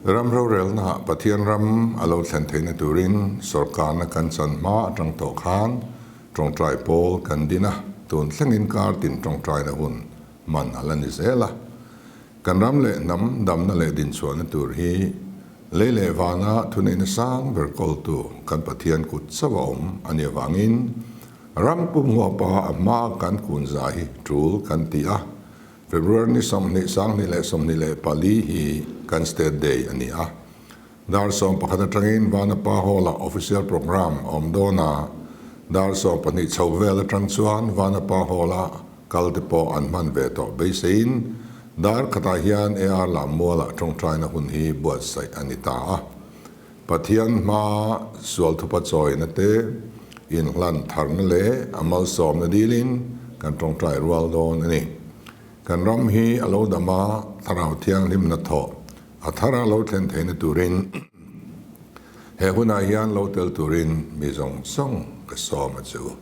Ram rorelnaah Pathian ram a lo thlen theihna turin sawrkarna kan chan hma atang tawh khan tawngtai pawl kan din a, tun thlengin kar tin tawngtaina hun man a la ni zel a. Kan ram leh hnam damna leh dinchhuahna tur hi lei leh vana thuneihna sang ber kawltu kan Pathian kut chauh a awm a nih avangin ram pum huapa a hma kan kun za hi tul kan ti a. February ni 20, 2024 hi kan State Day a ni a. Dar 11 atangin Vanapa Hall-ah official programme a awm dawn a, dar 12 chho vel atang chuan Vanapa Hall-a kal te pawh an hman ve tawh beiseiin dar khatah hian AR Lammualah tawngtaina hun hi buatsaih a ni ta a. Pathian hma sual thupa chawina te, inhlan tharna leh a malsawmna dilin kan tawngtai rual dawn a ni. Kan ram hi a lo dam a, thlarau thianghlimna thawh a thar a lo thlen theihna turin he hunah hian lo tel turin mi zawng zawng ka sawm a chu.